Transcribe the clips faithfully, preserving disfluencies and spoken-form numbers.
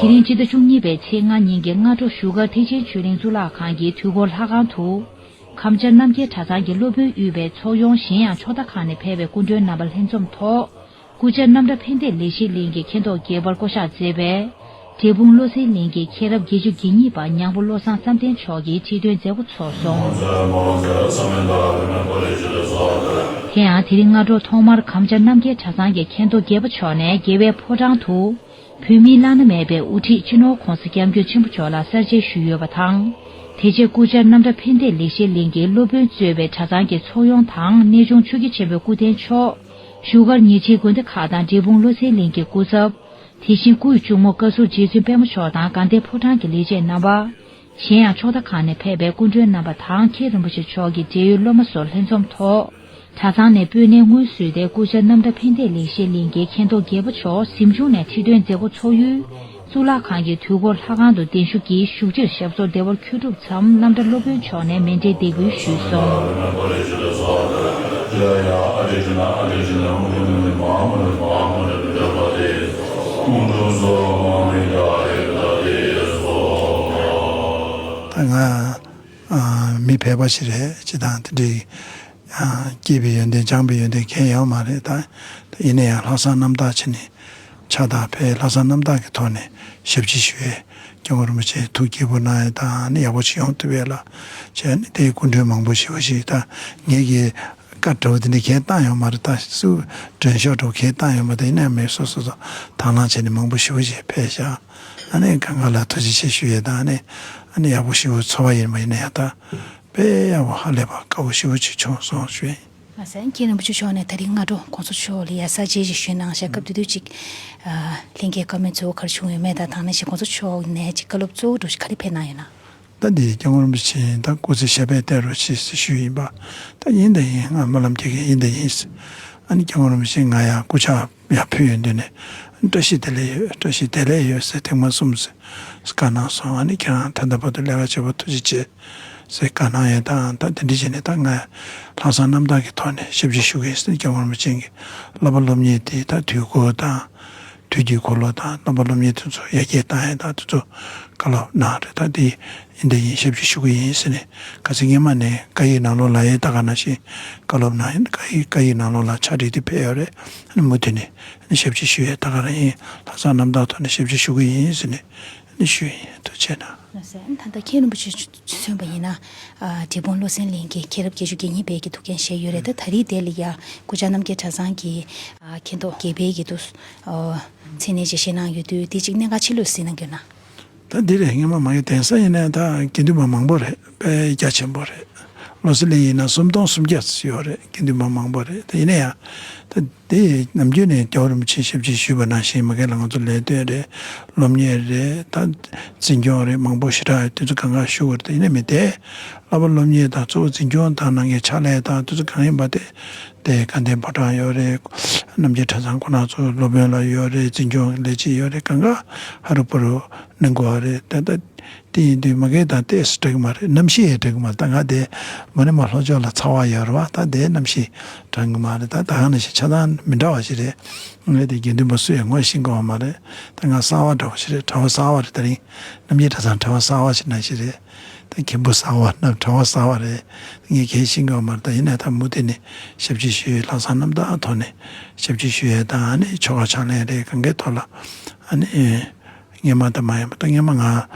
དེ་རིང་སྤྱི་ཟླ་བཅུ་གཉིས་པའི་ཚེས་ལྔ་ཉིན་གྱི་སྔ་དྲོ་བཞུགས་སྒར་ཐེག་ཆེན་ཆོས་གླིང་གཙུག་ལག་ཁང་གི་དུས་འཁོར་ལྷ་ཁང་དུ། ཁམས་བྱ་རྣམ་རྒྱལ་གྲྭ་ཚང་གི་སློབ་དཔོན་དབུས་པའི་ཚོགས་ཡོངས་གཞན་ཡང་ཕྱོགས་མཐའ་ཁག་ནས་ཕེབས་པའི་སྐུ་མགྲོན་རྣམ་པ་ལྷན་འཛོམས་ཐོག་སྐུ་བཅར་རྣམ་གྲྭ་ཕན་བདེ་ལེགས་བཤད་གླིང་གི་མཁན་ཐོག་བརྒྱད་པར་བསྐོ་གཞག་མཛད་པའི་འབྲས་སྤུངས་བློ་གསལ་གླིང་གི་མཁན་རབས་བརྒྱད་ཅུ་གྱ་གཉིས་པ་ཉང་པོ་བློ་བཟང་བསམ་གཏན་མཆོག་གིས་ཁྲི་འདོན་མཛད་སྒོ་ཚོགས་སོང་། དེ་ཡང་དེ་རིང་སྔ་དྲོ་ཐོག་མར་ཁམས་བྱ་རྣམ་རྒྱལ་གྲྭ་ཚང་གི་མཁན་ཐོག་བརྒྱད་པ་མཆོག་ནས་རྒྱལ་བའི་ཕོ་བྲང་དུ། བོད་མིའི་བླ་ན་མེད་པའི་དབུ་ཁྲིད་སྤྱི་ནོར་༧གོང་ས་༧སྐྱབས་མགོན་ཆེན་པོ་མཆོག་ལ་གསར་མཇལ་ཞུས་ཡོད་པ་དང་། དེ་རྗེས་སྐུ་བཅར་རྣམ་གྲྭ་ཕན་བདེ་ལེགས་བཤད་གླིང་གི་སློབ་དཔོན་གཙོས་པའི་གྲྭ་ཚང་གི་ཚོགས་ཡོངས་དང་གནས་ཆུང་ཆོས་རྒྱལ་ཆེན་པོའི་སྐུ་རྟེན་མཆོག་བཞུགས་སྒར་ཉེ་ཆར་དགོན་སྡེ་ཁག་དང་འབྲས་སྤུངས་བློ་གསལ་གླིང་གི་སྐུ་ཚབ། དེ་བཞིན་སྐུའི་གཅུང་མོ་བཀའ་ཟུར་རྗེ་བཙུན་པད་མ་མཆོག་དང་དགའ་ལྡན་ཕོ་བྲང་གི་ལས་བྱེད་རྣམ་པ། གཞན་ཡང་ཕྱོགས་མཐའ་ཁག་ནས་ཕེབས་པའི་སྐུ་མགྲོན་རྣམ་པ་དང་མཁན་རིན་པོ་ཆེ་མཆོག་གི་འབྲེལ་ཡོད་སློབ་མ་སོགས་ལྷན་འཛོམས་ཐོག་གྲྭ་ཚང་ནས་སྤོས་སྣེ་སྔོན་བསུས་ཏེ་སྐུ་བཅར་རྣམ་གྲྭ་ཕན་བདེ་ལེགས་བཤད་གླིང་གི་མཁན་ཐོག་བརྒྱད་པ་མཆོག་གཟིམ་ཆུང་ནས་ཁྲི་འདོན་མཛད་སྒོ་ཚོགས་ཡུལ། གཙུག་ལག་ཁང་གི་དུས་འཁོར་ལྷ་ཁང་དུ་གདན་ཞུ་གིས་བཞུགས་ཁྲིར་ཞབས་སོར་བདེ་བར་འཁྱོལ་གྲུབ་མཚམས་རྣམ་གྲྭ་སློབ་དཔོན་མཆོག་ནས་མཎྜལ་འདེགས་འབུལ་ཞུས་སོང་། ད་ང་ཨ་མི་ཕལ་པ་ཞིག་རེད། སྤྱིར་བཏང་དེ་འདྲའི་ཨ་སྐྱེས་པའི་ཡོན་ཏན་སྦྱངས་པའི་ཡོན་ཏན་གང་ཡང་ཡོད་མ་རེད། ད་ད་ཡིན་ན་ཡང་ལྷག་བསམ་རྣམ་དག་བྱས་ནས་ཕྱག་དང་ཕའི་ལྷག་བསམ་རྣམ་དག་གི་ཐོག་ནས་ཞབས་ཕྱི་ཞུ་ཡས་སྐྱབས་མགོན་རིན་པོ་ཆེ་ཐུགས་སྐྱིད་པོ་གནང་ཡས་དང་ནི་ཡག་པོ་ཞིག་ཡོང་ཐུབ་ཡས་ལ་བྱས་ནས་དེའི་སྐུ་མགྲོན་མང་པོ་ཞེ་པོ་ཞིག་ད་ངེད་ཀྱི་བཀའ་འདྲ་བོ་དེ་འདྲ་གང་བཏང་ཡོད་མ་རེད། ད་སུ་མགྲོན་ཤོག་འདྲ་བོ་གང་བཏང་ཡོད་མ་རེད། ཡིན་ན་ཡང་མི་སོ་སོ་སོ་དང་བླངས་བྱས་ནས་མང་པོ་ཞེ་པོ་ཞིག་ཕེབས་ཤག་ཨ་ནི་གང་ག་ལ་ཐུགས་རྗེ་ཆེ་ཞུ་ཡས་དང་ཨ་ནི་ཨ་ནི་ཡག་པོ་ཞེ་པོ་ཚོར་བ་ཡིན་མ་ཡིན་ན་ཡང་ད་དཔེ་ཡག་པོ་ཧ་ལས་པ་དགའ་བོ་ཞེ་པོ་ཅིག་བྱུང་སོང་ཞུ་ཡིན། ལགས་སོ། མཁན་རིན་པོ་ཆེ་མཆོག་ནས་ད་རིང་སྔ་དྲོ་གོང་ས་མཆོག་ལ་ཡ་ས་བཅད་ཅིག་ཞུས་གནང་ཤག་སྐབས་དེ་དུས་ཅིག་ཨ་ལྷན་རྒྱས་བཀའ་མོལ་གཙོ་བོ་ག་རེ་བྱུང་ཡོད་མེད་དང་དང་ནས་ཞིག་གོང་ས་མཆོག་ནས་ཅིག་བཀའ་སློབ་གཙོ་བོ་འདྲ་ཞིག་ག་རེ་ཕེབས་གནང་ཡོད་ན། ད་འདི་སྐྱབས་མགོན་རིན་པོ་ཆེ་ད་སྐུ་ཚེ་ཞབས་པད་བརྟན་རོགས་ཞེས་ཞུས་ཡིན་པ། ད་ཡིན་ད་ཡིན་ང་སྨོན་ལམ་རྒྱག་གི་ཡིན་ད་ཡིན། ཨ་ནི་སྐྱབས་མགོན་རིན་པོ་ཆེ་ང་ཡང་སྐུ་ཕྱག་ཡར་ཕུལ་ཡོང་དུས་ནས་བཀྲ་ཤིས་བདེ་ལེགས་ཡོད་བཀྲ་ཤིས་བདེ་ལེགས་ཡོད་ཟེར་ཐེངས་མ་གསུམ་ཟེར་བཀའ་གནང་སོང་། ཨ་ནི་ཁྱེད་རང་ད་ལྟ་བར་དུ་ལས་ཀ་བྱེད་པ་ཐུགས་རྗེ་ཆེ་ཟེར་བཀའ་གནང་ཡོད་དང་ད་དེ་འདྲ་བྱས་ནས་ད་ང་ལྷག་བསམ་རྣམ་དག་གི་ཐོག་ནས་ཞབས་ཕྱི་ཞུ་གི་ཡིན་ཟེར་སྐྱབས་མགོན་རིན་པོ་ཆེ་གི་བསླབ་པ་སློབ་གཉེར་དེ་ད་དུས་འཁོར་དང་དུས་ཀྱི་འཁོར་ལོ་དང་བསླབ་པ་སློབ་གཉེར་དེ་ཚོ་ཡར་རྒྱས་བཏང་ཡས་དང་དེ་ཚོ་བཀའ་སློབ་གནང་རེད། ད་དེ་ཡིན་དེ་ཡིན་ཞབས་ཕྱི་ཞུ་གི་ཡིན་ཟེར་ནས་ཁ་སང་སྔོན་མ་ནས་བཀའ་ཡིག་ནང་ལོགས་ལ་ཡས་ད་ག་ནང་བཞིན་བཀའ་སློབ་གནང་ཡིན། བཀའ་ཡིག་བཀའ་ཡིག་ནང་ལོགས་ལ་ཕྱག་བྲིས་དེ་ཕེབས་ཡོད་རེད། ཨ་ནི་མུ་མཐུད་ནས་ཨ་ནི་ཞབས་ཕྱི་ཞུ་ཡས་ད་ག་རང་ཡིན། ལྷག་བསམ་རྣམ་དག་ཐོག་ནས་ཞབས་ཕྱི་ཞུ་གི་ཡིན་ཟེར་ནས་ཨ་ནི་ཞུ་ཡིན། ཐུགས་རྗེ་གནང་། ལགས་སོ། ད་ལྟ་མཁན་རིན་པོ་ཆེ་མཚོན་པ་ཡིན་ན། ཨ་འབྲས་སྤུངས་བློ་གསལ་གླིང་གི་མཁན་རབས་བརྒྱད་ཅུ་གྱ་གཉིས་པའི་གི་ཐུགས་འགན་བཞེས་ཡོད་རེད། ད་ད་རེས་དེ་ལ་ཡ་སྐུ་བཅར་རྣམ་རྒྱལ་གྲྭ་ཚང་གི་ཨ་མཁན་ཐོག་བརྒྱད་པའི་གི་དུ་ཨ་མཚན་གནས་བཅས་བཞེས་གནང་ཡོད་དུས་དེ་གཅིག་གནད་འགག་ཆེ་ལོས་གཟིགས་གནང་གི་ཡོད་ན། ད་འདི་རེད། སྔོན་མ་མ་གི་གདན་ས་ཡིན་ནའི་ད་དགེ་འདུན་པ་མང་པོ་རེད། དཔེ་རྒྱ་ཆེན་པོ་རེད། བློ་གསལ་གླིང་ཡིན་ན་སུམ་སྟོང་སུམ་བརྒྱ་ཙམ་ཡོད་རེད། དགེ་འདུན་པ་མང་པོ་རེད། ད་ཡིན་ན་ཡང་ད་དེ་ནམ་རྒྱུན་ནས་སྐྱབས་མགོན་རིན་པོ་ཆེ་ཞབས་ཕྱི་ཞུས་པ་ནང་བཞིན་མ་གི་ལ་ང་ཚོ་ལས་དོན་རེད། སློབ་གཉེར་རེད། ད་འཛིན་སྐྱོང་རེད། མང་པོ་ཞེ་དྲག་ཡོད། དེ་ཚོ་གང་ག་ཞུ་དགོས་རེད། ད་ཡིན་ན་མི་དེ་བསླབ་པ་སློབ་གཉེར་དང་གཙོ་བོ་འཛིན་སྐྱོང་དང་ནང་གི་ཕྱག་ལས་དང་དེ་ཚོ་གང་ཡིན་པ་དེ་དེ་དགའ་ལྡན་ཕོ་བྲང་ཡོད་རེད། རྣམ་རྒྱལ་གྲྭ་ཚང་ཁོ་ན་ཚོ་སློབ་དཔོན་ལ་ཡོད་རེད། འཛིན་སྐྱོང་ལས་བྱེད་ཡོད་རེད། གང་ག་ཧ་རུ་པུ་རུ་གནང་དགོས་རེད། ད་ལྟ་དེ་ཡིན་དུས་མ་གི་དང་ཏོག་ཙམ་འགྲིག་གི་མ་རེད། གནམ་གཤིས་ཡང་འགྲིག་གི་མ་རེད། ད་ང་དེ་མ་ནི་མ་ལྷོ་ཕྱོགས་ལ་ཚ་བ་ཡོད་རེད་བ། ད་དེ་གནམ་གཤིས་འགྲིག་གི་མ་རེད། ད་ད་ག་ནང་བཞིན་ཆ་ཚང་མི་འདྲ་བ་ཞིག་རེད། ངས་དེ་དགེ་འདུན་པ་སུ་ཡང་ངོ་ཤེས་ཀྱི་ཡོད་མ་རེད། ད་ང་གསར་བ་འདྲ་བོ་ཞིག་རེད། གྲྭ་པ་གསར་བ་རེད། ད་རིང་རྣམ་རྒྱལ་གྲྭ་ཚང་གྲྭ་པ་གསར་བ་ཞིག་ནང་བཞིན་རེད། ད་མཁན་པོ་གསར་བ་ནམ་གྲྭ་པ་གསར་བ་རེད། ངས་གང་ཤེས་ཀྱི་ཡོད་མ་རེད། ད་ཡིན་ནའི་ད་མུ་མཐུད་ནས་ཞབས་ཕྱི་ཞུ་ཡས་ལྷག་བསམ་རྣམ་དག་ཐོག་ནས་ཞབས་ཕྱི་ཞུ་ཡས་དང་ཨ་ནི་ཆོ་ག་ཕྱག་ལེན་རེད། གང་གའི་ཐོག་ལ་ཨ་ནི་སྔོན་མ་དང་མ་ཡིན་པ། ད་སྔོན་མ་ང་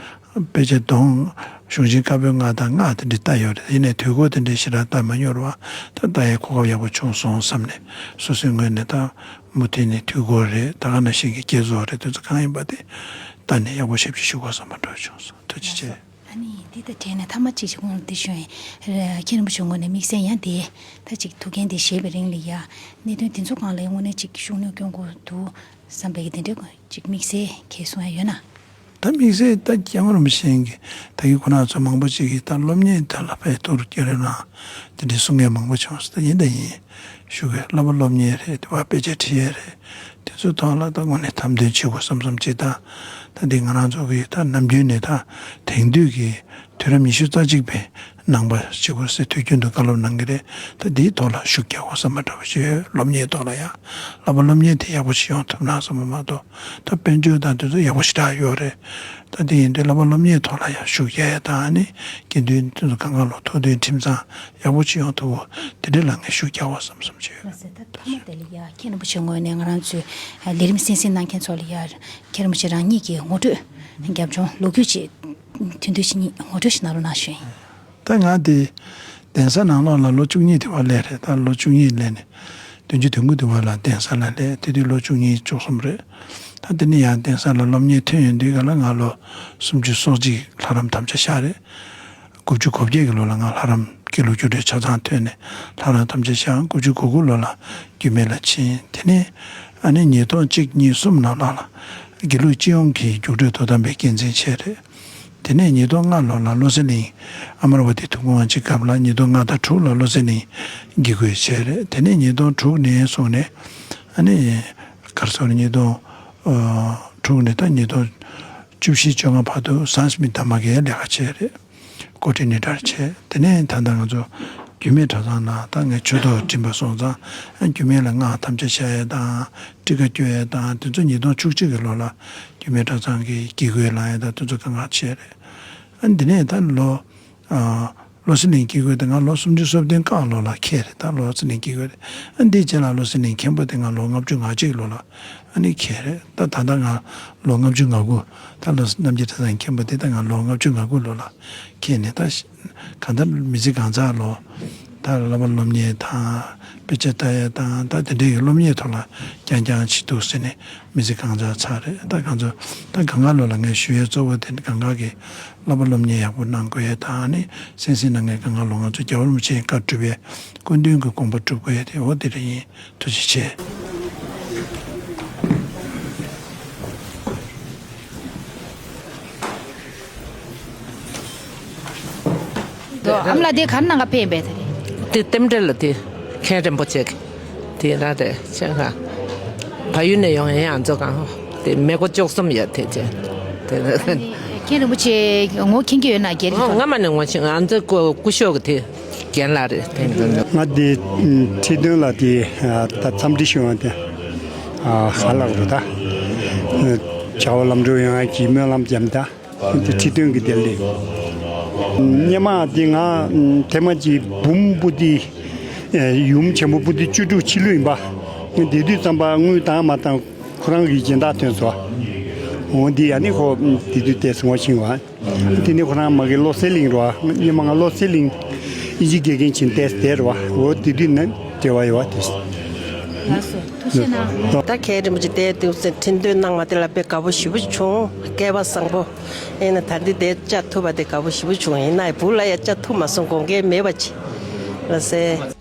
དཔེ་ཆ་དོན་གཞུང་ཆེན་བཀའ་པོད་ལྔ་དང་ལྔ་དེ་འདྲ་ལྟ་ཡོད་རེད། ཡིན་ནའི་དུས་འཁོར་དེ་འདྲ་ཞེ་དྲག་ལྟ་མ་མྱོང་རེད་བ། ད་ལྟ་ཡས་གོ་སྐབས་ཡག་པོ་བྱུང་སོང་བསམ་ནས་སོ་སོའི་ངོས་ནས་ད་མུ་མཐུད་ནས་དུས་འཁོར་རེད། ད་ག་ནང་བཞིན་གྱི་བསྐྱེད་རྫོགས་རེད། དེ་ཚོ་གང་ཡིན་པ་དེ་ལྟ་ནས་ཡག་པོ་ཞབས་ཕྱི་ཞུ་དགོས་བསམ་པ་འདྲ་བྱུང་སོང་། ཐུགས་རྗེ་ཆེ། ཨ་ནི་འདི་དང་འབྲེལ་ནས་མཐའ་མ་གཅིག་ཅིག་ཁོང་ལ་འདི་ཞུ་ཡིན། མཁན་རིན་པོ་ཆེ་ངོས་ནས་དམིགས་བསལ་ཡང་དེ་ད་ཅིག་ཐུགས་འགན་དེ་བཞེས་པའི་རིང་ལ་ཡ་གནད་དོན་འདི་ཚོ་སྒང་ལ་དངོས་གནས་ཅིག་ཤུགས་སྣོན་སྐྱོན་དགོས་འདུག་བསམ་པའི་གི་དེ་འདྲའི་ཅིག་དམིགས་བསལ་གལ་གསུང་ཡ་ཡོད་ན། ད་དམིགས་བསལ་ད་སྐྱབས་མགོན་རིན་པོ་ཆེ་གི་ད་གི་ཁོ་ན་ཚོ་མང་པོ་ཅིག་གིས་ད་སློབ་གཉེར་ད་ལ་ཕེབས་ཐུགས་རྒྱ་རེ་ན་དེ་འདྲའི་གསུང་མཁན་མང་པོ་བྱུང་སོང་། ད་ཡིན་ད་ཡིན། ཞུ་གི་བསླབ་པ་སློབ་གཉེར་རེད། དེ་བ་དཔེ་ཆ་ཁྲིད་ཡས་རེད། དེ་ཚོའི་ཐོག་ལ་ད་དངོས་གནས་དམ་དོན་བྱེད་དགོས་བསམ་བསམ་ཅིག་དང་། ད་འདི་ང་རང་ཚོ་གི་ད་ནམ་རྒྱུན་ནས་ད་དེང་དུས་ཀྱི་དུས་རབས་ཉི་ཤུ་རྩ་གཅིག་པའི་ ནང་པ་གཅིག་པུ་ཟེར་དུས་རྒྱུན་དུ་བཀའ་སློབ་གནང་གི་རེད། ད་འདིའི་ཐོག་ལ་ཤུགས་རྒྱག་དགོས་བསམ་པ་འདྲ་པོ་ཞིག་ཡོད། སློབ་གཉེར་ཐོག་ལ་ཡང་བསླབ་པ་སློབ་གཉེར་དེ་ཡག་པོ་ཞིག་ཡོང་ཐུབ་ན་བསམ་པ་མ་གཏོགས། ད་དཔལ་འབྱོར་དང་དེ་ཚོ་ཡག་པོ་ཞེ་དྲག་ཡོད་རེད། ད་དེ་ཡིན་དུས་བསླབ་པ་སློབ་གཉེར་ཐོག་ལ་ཡང་ཤུགས་རྒྱག་ཡ་དང་། ཨ་ནི་དགེ་འདུན་དེ་ཚོ་གང་ག་ལོ་ཐུགས་མཐུན་ཁྲིམས་གཙང་ཡག་པོ་ཞིག་ཡོང་ཐུབ་པོ་དེ་འདྲ་ལ་ངས་ཤུགས་རྒྱག་དགོས་བསམ་བསམ་ཞིག་ཡོད། ལགས་སོ། ད་མཐའ་མ་དེ་ལ་ཡ་མཁན་རིན་པོ་ཆེའི་ངོས་ནས་ང་རང་ཚོའི་ལས་རིམ་གསན་གཟིགས་གནང་མཁན་ཚོ་ལ་ཡ་མཁན་རིན་པོ་ཆེ་རང་ཉིད་ཀྱི་ངོ་སྤྲོད་རྒྱབ་ལྗོངས་ལོ་རྒྱུས་ཅིག་དོན་བསྡུས་ཤིག་ངོ་སྤྲོད་ཞིག་གནང་རོགས་གནང་ཞུ་ཡིན། ད་ང་དེ་གདན་ས་ནང་ལོགས་ལ་ལོ་བཅུ་གཉིས་དེ་བར་སླེབས་རེད། ད་ལོ་བཅུ་གཉིས་སླེབས་ནས་བདུན་ཅུ་དོན་དགུ་དེ་བར་ལ་གདན་ས་ལ་སླེབས། དེ་དུས་ལོ་བཅུ་གཉིས་བཅུ་གསུམ་རེད། ད་དེ་ནས་ཡང་གདན་ས་ལ་སློབ་གཉེར་ཐོན་ཡོང་དུས་ག་ལ་ང་ལོ་སུམ་ཅུ་སོ་གཅིག་ལྷ་རམས་དམ་བཅའ་བཞག་རེད། དགུ་བཅུ་གོ་བརྒྱད་ཀྱི་ལོ་ལ་ང་ལྷ་རམས་དགེ་ལུགས་རྒྱུགས་སྤྲོད་ཆ་ཚང་ཐོན་ནས་ལྷ་རམས་དམ་བཅའ་བཞག་དགུ་བཅུ་གོ་དགུ་ལོ་ལ་རྒྱུད་སྨད་ལ་ཕྱིན། དེ་ནས་ཨ་ནི་ཉིས་སྟོང་གཅིག་གཉིས་གསུམ་ནང་ལ་ལ་དགེ་ལུགས་སྤྱི་ཡོངས་ཀྱི་རྒྱུགས་སྤྲོད་དོ་དམ་པའི་འགན་འཛིན་བྱས་རེད། དེ་ནས་ཉིས་སྟོང་ལྔ་ལོ་ལ་བློ་གསལ་གླིང་ཨ་མར་བ་ཏི་ཐུགས་དགོངས་དབང་ཆེན་སྐབས་ལ་ཉིས་སྟོང་ལྔ་དང་དྲུག་ལ་བློ་གསལ་གླིང་དགེ་བསྐོས་བྱས་རེད། དེ་ནས་ཉིས་སྟོང་དྲུག་ནས་བཟུང་ནས་ཨ་ནི་གར་སོང་ཉིས་སྟོང་ཨ་དྲུག་ནས་ད་ཉིས་སྟོང་བཅུ་བཞི་བཅོ་ལྔ་བར་དུ་ཟངས་མི་དམ་པ་གའི་ལས་ཀ་བྱས་རེད། འགོ་ཁྲིད་ནས་གྲྭར་བྱས། དེ་ནས་ད་ལྟ་ང་ཚོ་རྒྱུད་སྨད་གྲྭ་ཚང་ནང་ད་ངས་ཆོས་ཐོག་འགྲིམ་པ་སོང་ཙང་། ཨ་རྒྱུད་སྨད་ལ་སྔགས་དམ་བཅའ་བཞག་ཡས་དང་ཊཱི་ཀ་སྐྱོར་ཡས་དང་དེ་ཚོ་ཉིས་སྟོང་བཅུ་གཅིག་གི་ལོ་ལ་རྒྱུད་སྨད་གྲྭ་ཚང་གི་དགེ་བསྐོས་ལངས་ཡས་དང་དེ་ཚོ་གང་ག་བྱས་རེད། ཨ་འདི་ནས་ད་ལོ་ཨ་བློ་གསལ་གླིང་དགེ་བསྐོས་དེ་ང་ལོ་སུམ་ཅུ་སོ་བདུན་སྐར་ལོ་ལ་འཁེལ་རེད། ད་བློ་གསལ་གླིང་དགེ་བསྐོས་རེད། ཨ་འདིའི་རྗེས་ལ་བློ་གསལ་གླིང་མཁན་པོ་དེ་ང་ལོ་ལྔ་བཅུ་ང་གཅིག་ལོ་ལ་ཨ་ནི་འཁེལ་རེད། ད་ད་ལྟ་ང་ལོ་ལྔ་བཅུ་ང་དགུ། ད་ལོ་རྣམ་རྒྱལ་གྲྭ་ཚང་མཁན་པོ་དེ་ད་ང་ལོ་ལྔ་བཅུ་ང་དགུ་ལོ་ལ་འཁེལ་ནས། ད་གང་ལྟར་མི་ཚེ་གང་ཚང་ལོ་ད་བསླབ་པ་སློབ་གཉེར་དང་དཔེ་ཆ་ལྟ་ཡས་དང་ད་དེ་འདྲའི་གི་སློབ་གཉེར་ཐོག་ལ་རྐྱང་རྐྱང་བྱེད་འདུག་ཟེར་ནས་མི་ཚེ་གང་ཚང་ཚར་རེད། ད་གང་ཚོ་ད་གང་ག་ལོ་ལ་ངས་ཞུ་ཡས་གཙོ་བོ་དེ་གང་ག་གི་བསླབ་པ་སློབ་གཉེར་ཡག་པོ་གནང་དགོས་ཡས་དང་། ཨ་ནི་གསན་གཟིགས་གནང་མཁན་གང་ག་ལོ་ང་ཚོ་རྒྱལ་བ་རིན་པོ་ཆེའི་བཀའ་སྒྲུབ་པའི་སྐུ་མདུན་གྱི་དགོངས་པ་སྒྲུབ་དགོས་ཡས་དེ་འོ་དེ་རེད་ཡིན། ཐུགས་རྗེ་ཆེ། ཨ་མ་ལགས་དེ་ག་རེ་གནང་ག་ཕེབས་ཡིན་པས་དེ་རེད། དེ་རྟེན་འབྲེལ་ལ་དེ་མཁན་རིན་པོ་ཆེ་གི་དེ་ར་རེད་ཆེ་ག་བལ་ཡུལ་ནས་ཡོང་ཡིན། ཨ་ཚོ་གང་དེ་མི་མགོ་བཅུ་གསུམ་ཡོད་དེ་ཆེ་དེ་ར། མཁན་རིན་པོ་ཆེ་ངོ་མཁྱེན་གྱི་ཡོད་ན་རྒན་རེད། ང་མ་ནས་ངོ་ཤེས། ང་ཚོ་སྐུ་ཞབས་ཀྱི་དེ་རྒན་ལགས་རེད། ང་དེ་ཁྲི་སྟོན་ལ་དེ་ད་འཚམས་འདྲི་ཞུ་ཡང་དེ་ཧ་ལག་རུ་ད་བྱ་བ་ལམ་འགྲོ་ཡོང་ཡང་གི་སྨོན་ལམ་བརྒྱབ་ད་དེ་ཁྲི་སྟོན་གྱི་དེ་ལས་སྙེ་མ་དེ་ང་ཐེངས་མ་གཅིག་འབུམ་པོ་ཏི་ཡུམ་ཆེན་པོ་པོ་ཏི་བཅུ་དྲུག་ཕྱི་ལུས་ཡིན་པ། དེ་དུས་ཙམ་པ་དངུལ་བཏང་མ་བཏང་ཁོ་རང་གི་སྦྱིན་བདག་ཐོན་སོ། འོ་འདི་ཡ་ནི་ཁོ་དེ་དུས་ཏེ་སོང་བ་ཤིང་བ། དེ་ནི་ཁོ་རང་མ་གི་བློ་གསལ་གླིང་རོ། སྙེ་མ་ང་བློ་གསལ་གླིང་ཨིན་ཇི་དགེ་རྒན་ཆེན་ཏེས་དེ་རོ། འོ་དེ་དུས་ནི་དེ་བ་ཡོ་བ་དེ། ལགས་སོ། ཐུགས་རྗེ་གནང་། ད་མཁན་རིན་པོ་ཆེ་དེ་དུས་ཚེ་ཁྲི་འདོན་གནང་བ་དེ་ལ་དཔེ་དགའ་པོ་ཞེ་པོ་བྱུང་། སྐལ་བ་བཟང་པོ། ཨེ་ན་ད་འདི་དེ་བཅར་ཐུབ་པ་དེ་དགའ་པོ་ཞེ་པོ་བྱུང་། ཡིན་ན་བུ་ལ་ཡ་བཅར་ཐུབ་མ་སོང་། དགོངས་འགལ་མེད་པ་ཅི། ལགས་སེ།